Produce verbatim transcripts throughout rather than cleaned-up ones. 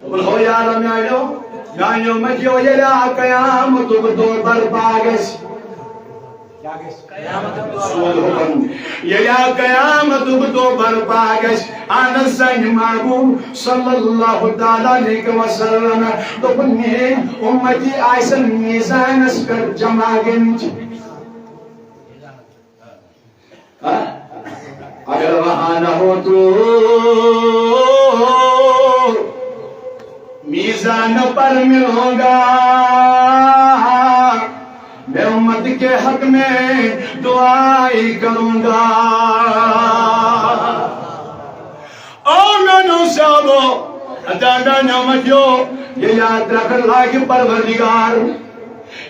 دوٚپُن، ہو یارو میانیو، میانیو مدیو، ییٚلہِ آ قیامتُک دۄہ برپا گژھِ۔ کیٛاہ گژھِ؟ سون حُکم۔ ییٚلہِ آ قیامتُک دۄہ برپا گژھِ، اہن حظ سانہِ محبوب صلی اللہ تعالیٰ علیہ وسلم دوٚپُن، میٲنۍ اُمتی آسن میزانس پٮ۪ٹھ جمع گٔمٕتۍ۔ ہاں؟ اگر وہاں نہ ہو تو میزان پر ملوں گا، میں امت کے حق میں دعائیں کروں گا۔ او میانیو صحابو، ادا میانیو مدیو، ییٚلہِ آ ترکھ لاگہِ پروردگار،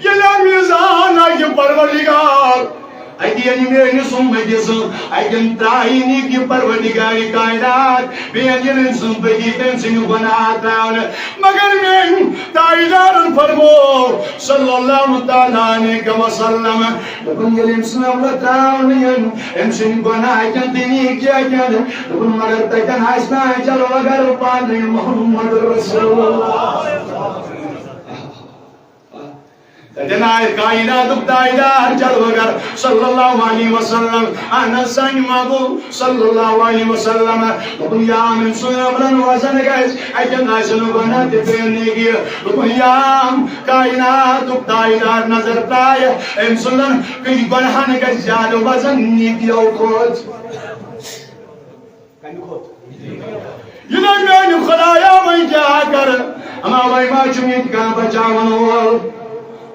ییٚلہِ آ میزان لاگہِ پروردگار، اَتہِ یِن میٲنِس اُمتی سٕنٛز، اَتہِ یِن ترٛاونہٕ یہِ پروردگار کائنات، بیٚیہِ یِن أمۍ سٕنٛز بدی، تٔمۍ سٕنٛدۍ گۄناہ ترٛاونہٕ۔ مگر میٲنۍ تاجدارن فرمو صلی اللہ تعالیٰ علیہ وسلم، دوٚپُن، ییٚلہِ أمۍ سٕنٛز عملہٕ ترٛاونہٕ یِن، أمۍ سٕنٛدۍ گۄناہ ہٮ۪کن تہٕ نیکی ہٮ۪کن، دوٚپُن، مگر تتٮ۪ن آسہِ نہٕ اجل وغٲر پانہٕ محمد رسول اللہ۔ تتٮ۪ن آیہِ کائناتُک تاجدار جلوٕ گر صلی اللہ علیہ وسلم، اہن حظ سانہِ محبوب صلی اللہ علیہ وسلم۔ دوٚپُن، یا أمۍ سٕنٛدۍ عملن وزن گژھِ، اتٮ۪ن آسہِ نہٕ گۄناہ تہِ بیٚیہِ نیکی۔ دوٚپُن، یا کائناتُک تاجدار نظر ترٛایہِ، أمۍ سٕنٛدن کٔژ گۄناہن گژھِ زیادٕ وزن نیکیو کھۄتہٕ۔ کمہِ کھۄتہٕ؟ یہِ نہ میانہِ خدایا، وۄنۍ کیٛاہ کرٕ؟ اما وۄنۍ ما چھُم ییٚتہِ کانٛہہ بچاون وول؟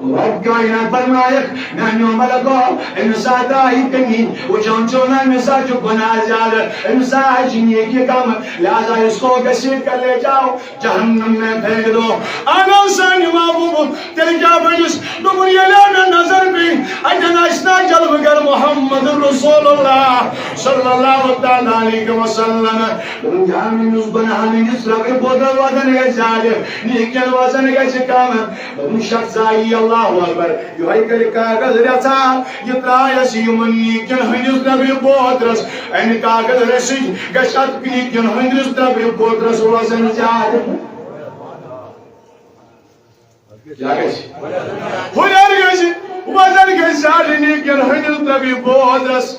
رب کائنات فرمایکھ، میانیو ملکو، أمِس ساتہٕ آیہِ کمی، وٕچھان چھِو نہ، أمِس ساتہٕ چھُ گۄناہ زیادٕ، أمِس ساتہٕ چھِ نیکی کم، لہذا اس کو گژھِ کر لے جاؤ جہنم میں پھینک دو۔ اہن حظ سانہِ محبوب، تیٚلہِ کیٛاہ بٔنِس؟ دوٚپُن، ییٚلہِ مےٚ نظر پیٚیہِ، اَتٮ۪ن آسہِ نا جلوٕ گر محمد رسول اللہ صلی اللہ تعالیٰ علیہ وسلم۔ دوٚپُن، یا میٛٲنِس گۄناہن ہٕنٛدِس رۄگہٕ بوتل وزن گژھِ زیادٕ، نیکین وزن گژھِ کم۔ دوٚپُن، شخص آیی، اللہ اکبر، یِہوٚے کرِ کاغذ رژھا، یہِ ترٛایس یِمن نیکین ہٕنٛدِس رۄگہٕ بوتلس۔ اَمہِ کاغذ رژھِ سۭتۍ گژھِ اتھ نیکین ہٕنٛدِس رۄگہٕ بوتلس وزن زیادٕ۔ کیٛاہ گژھِ؟ ہُرٮ۪ر گژھِ، وزن گژھِ زیادٕ نیکین ہٕنٛدِس رۄگہٕ بوتلس۔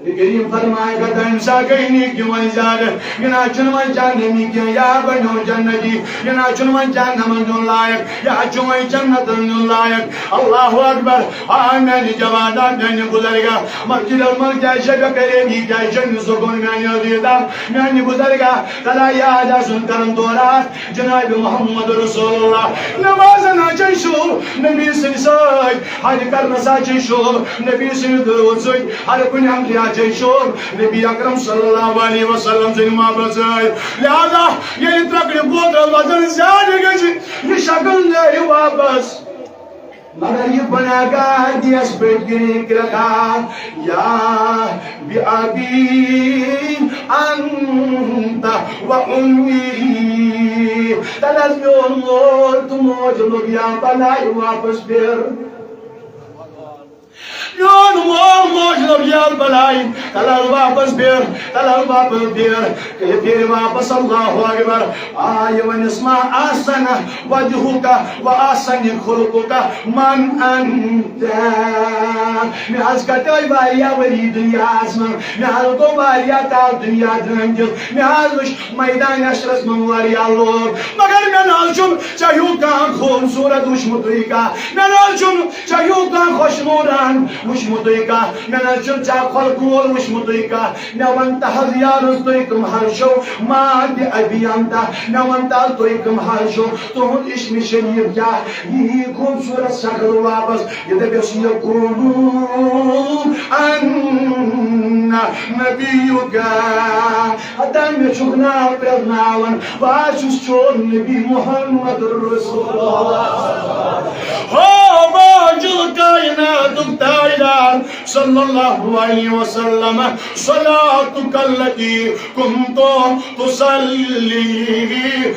نبی کریم فرمایہِ، گدا أمۍ سا گٔے نیکی وۄنۍ زیادٕ۔ یہِ نہ چھُنہٕ وۄنۍ جہنمی کینٛہہ، یا بنیو جنتی۔ یہِ نہ چھُنہٕ وۄنۍ جہنمس دیُن لایق، یا چھُ وۄنۍ جنتس دیُن لایق۔ اللہ اکبر۔ آ میانہِ جوانا، میانہِ بزرگا، مسجد الملک کیٛازِ چھےٚ بے قرٲری، کیٛازِ چھےٚ نہٕ سکوٗن میانہِ عزیزا، میانہِ بزرگا؟ تلا یاد آسُن کرن دوران جناب محمد رسول اللہ نمازن ہا چھے شوب نبی سٕنٛدِ سۭتۍ، حج کرنس ہا چھے شوب نبی سٕنٛدِ دروٗد سۭتۍ، ہر کُنہِ عملہِ ہا چھے شوب نبی اکرم صلی اللہ علیہ وسلم سٕنٛدِ محبت سۭتۍ۔ لہذا ییٚلہِ ترکڑِ بوتل وزن زیادٕ گژھِ، یہِ شکل نیرِ واپس۔ مگر یہِ گۄناہگار دِیَس پٔتۍ کِنۍ کرٛٮ۪کھ، یا بِأَبِي أَنتَ وَأُمِّي۔ تَلہٕ حظ میون مول تہٕ موج لوٚگ یا بلاے واپس پھِر۔ میون مول موج لوٚگ یا بلاے، تَلہٕ حظ واپس پھِر، تَلہٕ حظ واپس پھِر۔ ییٚلہِ پھِرِ واپس، اللہ اکبر۔ آ، یہِ وَنٮ۪س، ما احسن وجهك واحسن خلقك، من انت؟ مےٚ حظ کٹٲے واریاہ ؤری دُنیاہَس منٛز، مےٚ حظ گوٚو واریاہ کال دُنیا درٲمتِس، مےٚ حظ وٕچھ میدان حشرَس منٛز واریاہ لوٗکھ، مگر مےٚ نہ حظ چھُنہٕ ژےٚ ہیوٗ کانٛہہ خوٗبصوٗرت وٕچھمُتُے کانٛہہ، مےٚ نہ حظ چھُنہٕ ژےٚ ہیوٗ کانٛہہ خۄش نوٗران وٕچھمُتُے کانٛہہ، مےٚ نہ حظ چھُنہٕ ژےٚ خۄلہٕ کول وٕچھمُتُے کانٛہہ۔ مےٚ وَن تہٕ حظ یارس، تُہۍ کٕم حظ چھِو؟ ما بِأَبِي أَنتَ، مےٚ وَن تہٕ حظ، تُہۍ کٕم حظ چھِو؟ تُہُنٛد اسمِ شریٖف کیٛاہ؟ یی خوٗبصوٗرت شکل واپس۔ یہِ دَپٮ۪س، یقولون أنا نبيك۔ ہتا مےٚ چھُکھ ناو پرٛزناوان، بہٕ حظ چھُس چون نبی محمد رسول اللہ۔ ہو، بہٕ تاجل کائناتک تاجدار صلی اللہ علیہ وسلم، صلاتک التی کنت تصلی علیہ۔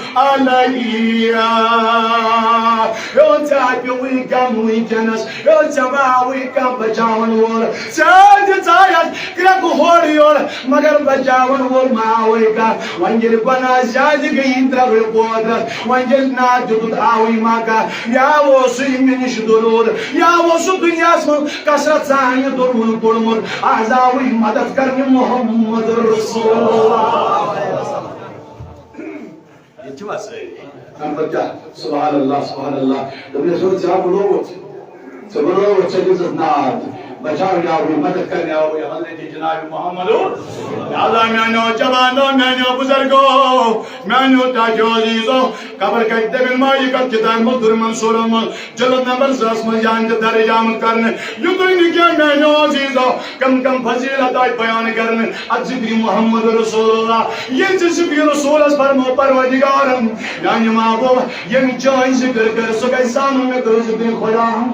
ہے ژےٚ پیوٚوُے غم وٕنکیٚنس، ہے ژےٚ ما آوُے کانٛہہ بچاون وول، ژےٚ دِژایس کرٛٮ۪کہٕ ہورٕ یورٕ، مگر بچاون وول ما آوُے کانٛہہ۔ وۄنۍ ییٚلہِ گۄناہ زیادٕ گٔیی ترٛاوٕے قۄدرت، وۄنۍ ییٚلہِ ناد دیُتُتھ آوٕے ما کانٛہہ۔ یا اوسُے مےٚ نِش درود، یا اوسُ دُنیاہس منٛز کثرت سان یہِ درود پوٚرمُت، از آوٕے مدد کرنہِ محمد رسول اللہ۔ ییٚتہِ چھِوا سٲری؟ تَمہِ پَتہٕ کیٛاہ؟ سبحان اللہ، سبحان اللہ۔ دوٚپنَس، "ہیوٚر ژےٚ ہا بُلووُتھ، ژےٚ بُلووُتھ، ژےٚ دِژٕتھ ناد، بچاونہِ آوٕے، مدد کرنہِ آوٕے حضرت جناب محمد۔" لہذا میٛانیو جوانو، میٛانیو بُزرگو، میٛانیو ٹاٹھیو عزیزو، خبر کَتہِ دٔپِن ما یہِ کَتھ کِتابہِ منٛز، دُرِ منصوٗرَن منٛز، جلد نمبر زٕ ہَس منٛز یِہَن تہِ درج آمُت کرنہٕ۔ یُتُے نہٕ کینٛہہ میٛانیو عزیزو، کم کم فضیلت آیہِ بیان کرنہٕ اتھ ذکر محمد رسول اللہ۔ ییٚلہِ ژےٚ ذکر رسولس فرمو پروردگارن، میانہِ معبود، ییٚمہِ چٲنۍ ذکر کٔر، سُہ گژھِ زانُن مےٚ کوٚر ذکر خدا۔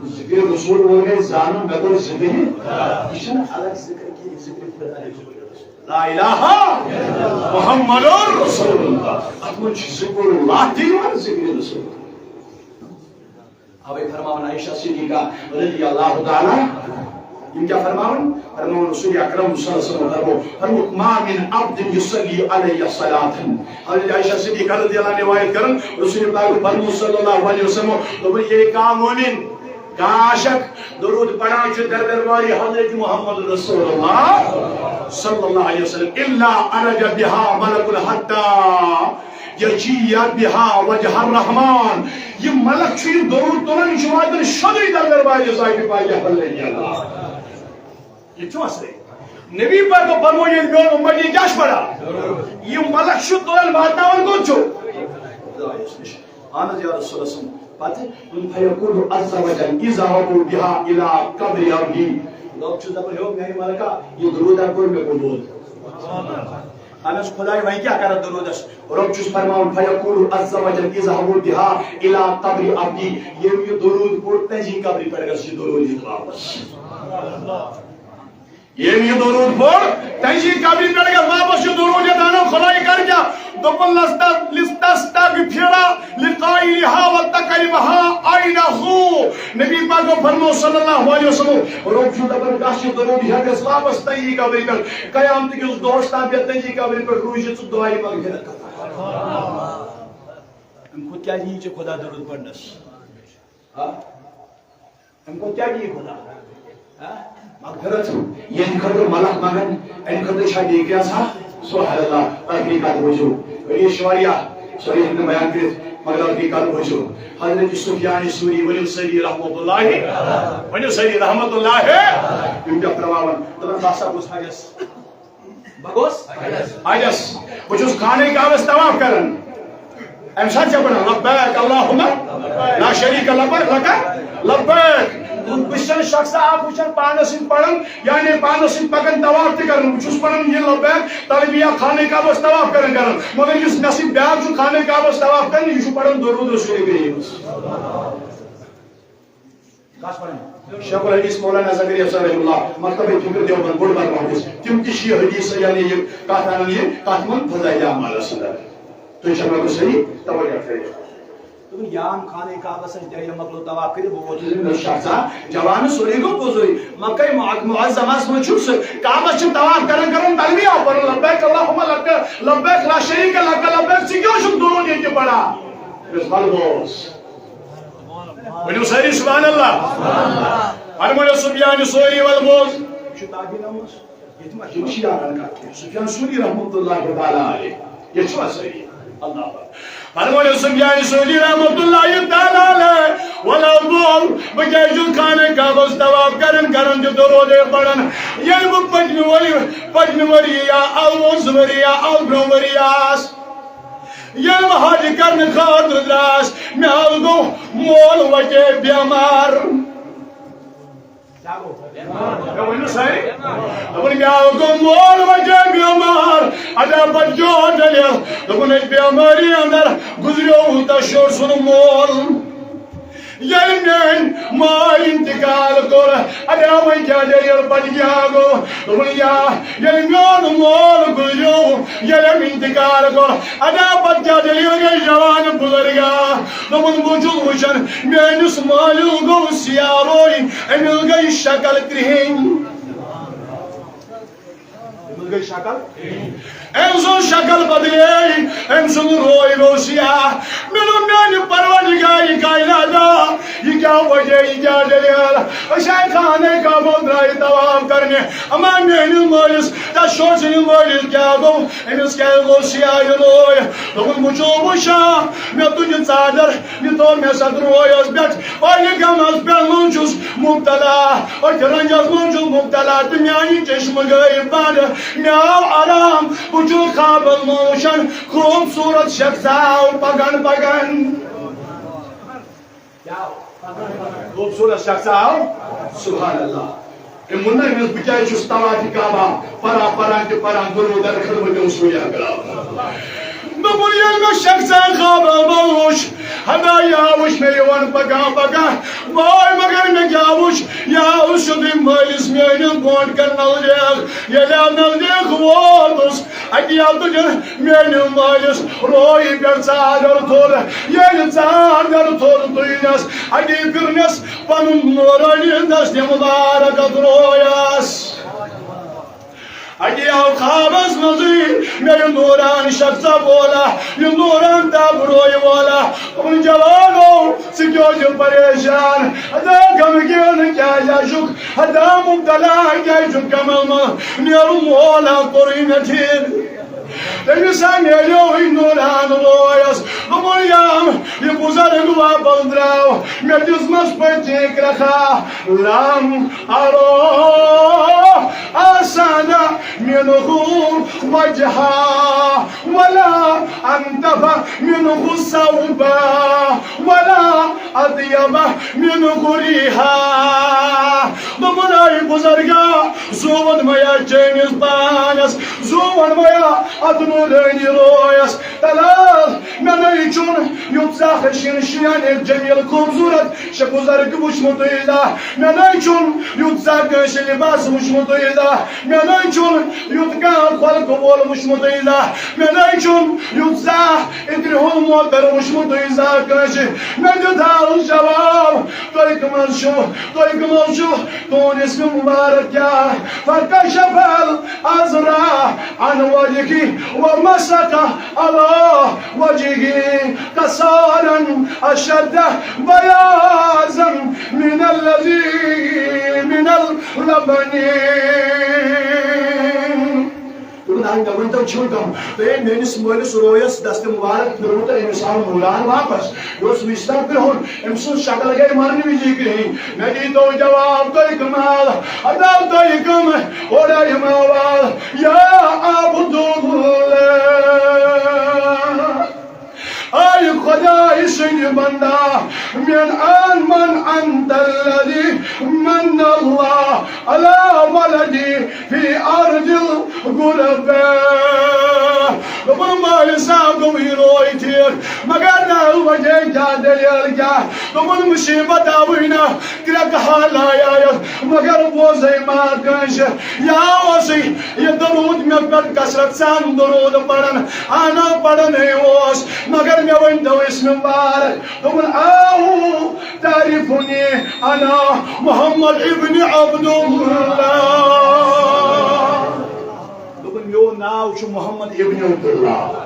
ذکر رسول وول گژھِ زانُن مےٚ کوٚر ذکر۔ یہِ چھُنہٕ الگ ذکر کینٛہہ، یہِ ذکر خدا۔ لا الہ محمد رسول اللہ۔ اتھ منٛز چھُ ذکر اللہ تہِ یِوان، ذکر رسول۔ اوے فرماوان عائشہ صدیقہ رضی اللہ تعالیٰ، یِم کیٛاہ فرماوان؟ فرماوان رسول اکرم صلی اللہ علیہ وسلم فرمو، فرمو، "ما من عبد یصلی علی صلاة۔" حضرت عائشہ صدیقہ رضی اللہ عنہا روایت کران، رسول پاک فرمو صلی اللہ علیہ وسلم، دوٚپُن، ییٚلہِ کانٛہہ مومن، کانٛہہ عاشق درود پران چھُ در درباری حضرت محمد رسول اللہ صلی اللہ علیہ وسلم، الا عرج بها ملک حتی یجیء بها وجہ الرحمن۔ یہِ ملک چھُ یہِ درود تُلان، یہِ چھُ واتان سیوٚدُے در دربارِ ذاتِ پاک احمد اللہ۔ یہِ چھُ اصلٕے۔ نبی پاکو فرموو، ییٚلہِ میون اُمت یہِ کیٛاہ چھُ پران؟ یہِ ملک چھُ تُلان، واتناوان کوٚت چھُ؟ اہن حظ، یا رسول اللہ۔ پتہٕ ووٚن، فیقول عز وجل، اذهبوا بها الی قبر عبدی۔ رۄب چھُ دپان، ہے میانہِ ملکہ، یہِ درود ہا کوٚر مےٚ قبول۔ اہن حظ، خداے، وۄنۍ کیٛاہ کرٕ درودس؟ رۄب چھُس فرماوان، فیقول عز وجل، اذهبوا بها الی قبر عبدی۔ ییٚمۍ یہِ درود پوٚر، تٔہنٛزی قبرِ پٮ۪ٹھ گژھِ یہِ درود یِتھ واپس۔ ییٚمۍ یہِ درود پوٚر، تٔہنٛزی قبرِ پٮ۪ٹھ گژھِ واپس یہِ درود یِتھ۔ اہن خداے، کر کیٛاہ؟ دوٚپُن، لست-، لتستغفر لقائلها وتقربها عینه۔ نبی پاکو فرموو صلی اللہ علیہ وسلم، رۄب چھُ دپان، گژھ یہِ درود ہٮ۪تھ گژھِ واپس تٔہنٛزی قبرِ پٮ۪ٹھ۔ قیامت کِس دۄہس تام بیٚہہ تٔہنٛزی قبرِ پٮ۪ٹھ، روٗزِ ژٕ دعایہِ مغفرت کران۔ اَمہِ کھۄتہٕ کیٛازِ یی ژےٚ خدا درود پرنس؟ ہا؟ اَمہِ کھۄتہٕ کیٛاہ دِیہِ خۄدا؟ ہا؟ مغفرت۔ ییٚمہِ خٲطرٕ ملک منٛگن، اَمہِ خٲطرٕ چھا بیٚیہِ کینٛہہ آسان؟ سبحان اللہ۔ تحقیقات وٕچھِو۔ حدیث چھِ واریاہ، سورُے ہیٚکہِ نہٕ بیان کٔرِتھ، مگر تحقیقات وٕچھِو۔ حضرت سفیان ثوری، ؤنِو سٲری رحمت اللہ، ؤنِو سٲری رحمت اللہ۔ یِم کیٛاہ فرماوان؟ دَپان، بہٕ ہسا گوٚژھ حجس۔ بہٕ گوٚژھ حجس۔ بہٕ چھُس خانہ کعبس طواف کران۔ اَمہِ ساتہٕ چھا پران، لبیک اللہم لا شریک لک، لک لبیک۔ بہٕ چھُس شخص اکھ وٕچھان پانس سۭتۍ پران، یعنی پانس سۭتۍ پکان طواف تہِ کران۔ بہٕ چھُس پران یہِ لبیک تلبیہ خانہ کعبس طواف کران کران۔ مگر یُس مےٚ سۭتۍ بیٛاکھ چھُ خانہ کعبس طواف کران، یہِ چھُ پران درود رسول کریمس۔ کس پران؟ شیخ الحدیث مولانا زکریا صٲب رحمہ اللہ، مکتبہ فکر دیوبند، بوٚڑ بار محدث۔ تِم تہِ چھِ یہِ حدیث، یعنی یہِ کتھ انان، یہِ کتھ منٛز فضائل اعمالس اندر۔ تُہۍ چھِو مےٚ صحیح توجہ کٔرِتھ۔ دوٚپُن، یا خانہ کعبس نِش، ییٚلہِ مۄکلو طواف کٔرِتھ، بہٕ ووتُس أمِس شخصا، جوانس سورُے گوٚو پوٚزُے۔ مکہ مع-، معظمس منٛز چھُکھ ژٕ، کعبس چھِ طواف کران کران تلبیہ پران، لبیک اللہم لک، لبیک لا شریک لک لبیک، ژٕ کیٛاہ چھُکھ درود ییٚتہِ پران؟ دوٚپمَس، وَلہٕ بوز۔ ؤنِو سٲری سبحان اللہ۔ فرمٲیِو سفیان ثوری، وَلہٕ بوز۔ یہِ چھُ تابعیٖنو منٛز۔ ییٚتہِ ما چھِ شیعہ کران کَتھ کینٛہہ؟ سفیان ثوری رحمتہ اللہ تعالیٰ علیہ۔ ییٚتہِ چھِوا سٲری؟ اللہ اکبر۔ فرمٲیِو سفیان ثوری رحمتہ اللہ تعالیٰ علیہ، وَلہٕ بوز، بہٕ کیٛازِ چھُس خانہ کعبس طواف کران کران تہِ درودے پران؟ ییٚلہِ بہٕ پٔتمہِ ؤری، پٔتمہِ ؤری یا اَوٕ زٕ ؤری یا اَوٕ برٛونٛہہ ؤری آس، ییٚلہِ بہٕ حج کرنہٕ خٲطرٕ درٛاس، مےٚ حظ گوٚو مول وتے بٮ۪مار۔ کیٛاہ گوٚو؟ مےٚ ؤنِو سٲری۔ دوٚپُن، مےٚ حظ گوٚو مول وتے بٮ۪مار۔ ادا پتہٕ کیٛاہ دٔلیٖل؟ دوٚپُن، أتھۍ بٮ۪مٲری اندر گُزریو تۄہہِ شُر سُنٛد مول۔ ییٚلہِ میٲنۍ ماے انتقال کوٚر، ادا وۄنۍ کیٛاہ دٔلیٖل، پتہٕ کیٛاہ گوٚو؟ دوٚپُن، یا، ییٚلہِ میون مول گُزریو، ییٚلہِ أمۍ انتقال کوٚر، ادا پتہٕ کیٛاہ دٔلیٖل گٔے جوان بُزرگا؟ دوٚپُن، بہٕ چھُس وٕچھان، میٲنِس مٲلِس گوٚو سیاہ روے، أمِس گٔے شکل کرٛہِنۍ۔ أمِس گٔے شکل۔ أمۍ سٕنٛز شکل بدلے، أمۍ سُنٛد روے گوٚو سیاہ۔ مےٚ دوٚپ، میانہِ پروردگارِ کائناتا، یہِ کیٛاہ وجہ، یہِ کیٛاہ دٔلیٖل؟ أسۍ آے خانہ کعبہ درٛاے طواف کرنہِ، اما میٲنِس مٲلِس، تس شوشہِ مٲلِس کیٛاہ گوٚو؟ أمِس کیٛازِ گوٚو سیاہ یہِ روے؟ دوٚپُن، بہٕ چھُس وٕچھان، مےٚ تُج یہِ ژادر، یہِ تھوٚو مےٚ سا رویس پٮ۪ٹھ، اور یہِ غمس پٮ۪ٹھ منٛز چھُس مبتلا، أتھۍ رنجس منٛز چھُس مبتلا، تہٕ میانہِ چشمہٕ گٔے بنٛد، مےٚ آو آرام، بہٕ چھُس خوابس منٛز وٕچھان، خوٗبصوٗرت شخص آو پکان پکان۔ کیٛاہ آو؟ خوٗبصوٗرت شخص آو۔ سبحان اللہ۔ أمۍ ووٚن نہ أمِس، بہٕ کیٛازِ چھُس طواف کعبہ پران، پران تہِ پران درود در خدمت رسول اکرم۔ دوٚپُن، ییٚلہِ مےٚ شخصا خوابہ منٛز وُچھ، ہتا یا وُچھ مےٚ یِوان پکان پکان، واے مگر مےٚ کیٛاہ وُچھ؟ یا اوس سیوٚدُے مٲلِس میٲنِس برونٛٹھ کَنہِ نزدیٖک۔ ییٚلہِ اَتھ نزدیٖک ووتُس، اَتہِ یَتھ تُجن میٲنِس مٲلِس روے پٮ۪ٹھ ژادر تھوٚد۔ ییٚلہِ ژادر تھوٚد تُجنَس، اَتی پھِرنَس پنُن نورانی دست مبارک اتھ رویس۔ اَتی آو خوابس منٛزٕے مےٚ یہِ نوران شخصا بولا، یہِ نوران تاب روے والا۔ دوٚپُن، جوانو، ژٕ کیٛازِ چھُکھ پریشان؟ ہتا غمگیٖن کیٛازِ چھُکھ؟ ہتا مبتلا کیٛازِ چھُکھ غمس منٛز؟ میون مولا کوٚرُے مےٚ ٹھیٖک۔ تٔمِس ہا میلیووٕے نوران رویس۔ دوٚپُن، یام یہِ بُزرگ واپس درٛاو، مےٚ دِژمَس پٔتۍ کِنۍ کرٛکھا۔ لم أر أحسن منه وجها ولا أنظف منه ثوبا ولا أطيب منه ريحا۔ دوٚپُن، اے بُزرگا، زوٗن میا چٲنِس پانس، زوٗن میا اتھ نورانی رویس۔ تلاش مےٚ نَے چھُن یُتھ زانٛہہ حسیٖن شیٖن جمیٖل خوٗبصوٗرت شےٚ بُزرگ وُچھمُتٕے زانٛہہ۔ مےٚ نَے چھُن یُتھ زانٛہہ کٲنٛسہِ لباس وُچھمُتٕے زانٛہہ۔ مےٚ نَے چھُن یُتھ کانٛہہ خلقہٕ وول وُچھمُتٕے زانٛہہ۔ مےٚ نَے چھُن یُتھ زانٛہہ اِترِ ہُنٛد موتر وُچھمُتٕے زانٛہہ کٲنٛسہِ۔ مےٚ دیُت حال جواب، تُہۍ کٕم حظ چھِو؟ تُہۍ کٕم حظ چھِو؟ تُہُنٛد اسم مبارک کیٛاہ؟ فکشف الازرا عن وجهه ومسح على وجهه كسارا أشد بياضا من الذي من اللبن۔ دوٚپُن، اَہَن، مےٚ ؤنۍ تو، چھِو تِم؟ تُہۍ ہے میٲنِس مٲلِس رویس دستِ مبارک پھِروٕ تہٕ أمِس آو نوٗران واپس۔ یہِ اوس رِشتہ کرٛہُن، أمۍ سٕنٛز شکل گٔے مرنہٕ وِزی کرٛہِنۍ۔ مےٚ دیٖتو جواب، تُہۍ کٕم حال؟ ہتاو تُہۍ کٕم؟ اورے یِم آواز، یا عبداللہ۔ اے خدای سٕنٛدۍ بندا، من أن، من أنت الذي من الله على ولدي في أرض الغربة۔ دوٚپُن، مٲلۍ صٲب، گوٚو یہِ روے ٹھیٖک، مگر نہ وجہ کیٛاہ، دٔلیٖل کیٛاہ؟ دوٚپُن، مُصیٖبت آوٕے نہ، کرٛٮ۪کہٕ حال آیایَس، مگر بوزَے ما کٲنٛسہِ۔ یا اوسُے یہِ درود مےٚ پٮ۪ٹھ کثرت سان درود پران، انا پران ہے اوس، مگر مےٚ ؤنۍ تو اسم مبارک۔ دوٚپُن، آہو تعرفنی، انا محمد ابن عبداللہ۔ دوٚپُن، میون ناو چھُ محمد ابن عبداللہ۔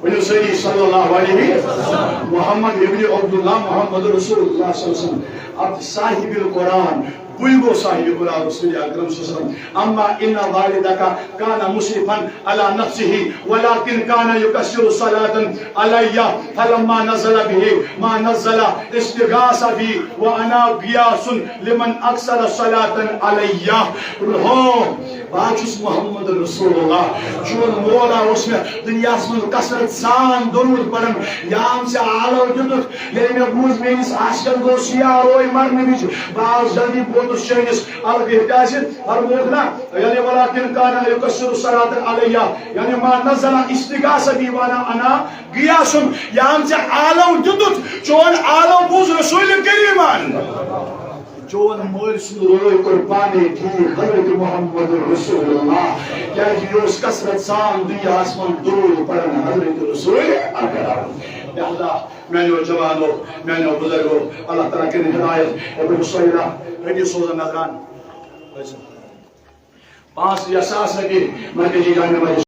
ؤنِو سٲری صلی اللہ علیہ۔ محمد ابن عبداللہ، محمد رسول اللہ صلی اللہ علیہ وسلم۔ اب صاحب القرآن، بُے گوٚو صاحب قرآن رسول اکرم صلی اللہ علیہ وسلم۔ اما ان والدک کان مسرفا علی نفسه ولکن کان یکثر الصلاة علی، فلما نزل به ما نزل استغاث بی وانا غیاث لمن اکثر الصلاة علی۔ ہو، بہٕ حظ چھُس محمد رسول اللہ۔ چون مولا اوس مےٚ دُنیاہَس منٛز کثرت سان درود پران، یام ژےٚ آلو دیُتُتھ۔ ییٚلہِ مےٚ بوٗز میٲنِس عاشقن گوٚو سیاہ روے مرنہٕ وِزِ، بہٕ آس جلدی بوزنہٕ۔ چٲنِس الگ احتیاج فرمووُکھ نا، یعنی ولكن كان يكثر الصلاة علي، یعنی ما نزل استغاثتي وانا انا غياث، یعنی ژےٚ آلو دیُتُتھ، چون آلو بوٗز رسول کریٖمن۔ چون مٲلۍ سُنٛد روے کوٚر پانے ٹھیٖک حضرت محمد رسول اللہ، کیازِ یہِ اوس کثرت سان دُنیاہس منٛز درود پران حضرت رسول اکرم۔ لہذا میانیو جوانو، میانیو بزرگو، اللہ تعالیٰ کٔرِن ہدایت۔ ابن سویرہ، رٔٹِو سوزن نظران۔ پانٛژھ یا ساس رۄپیہِ مرکزی جامع مسجد۔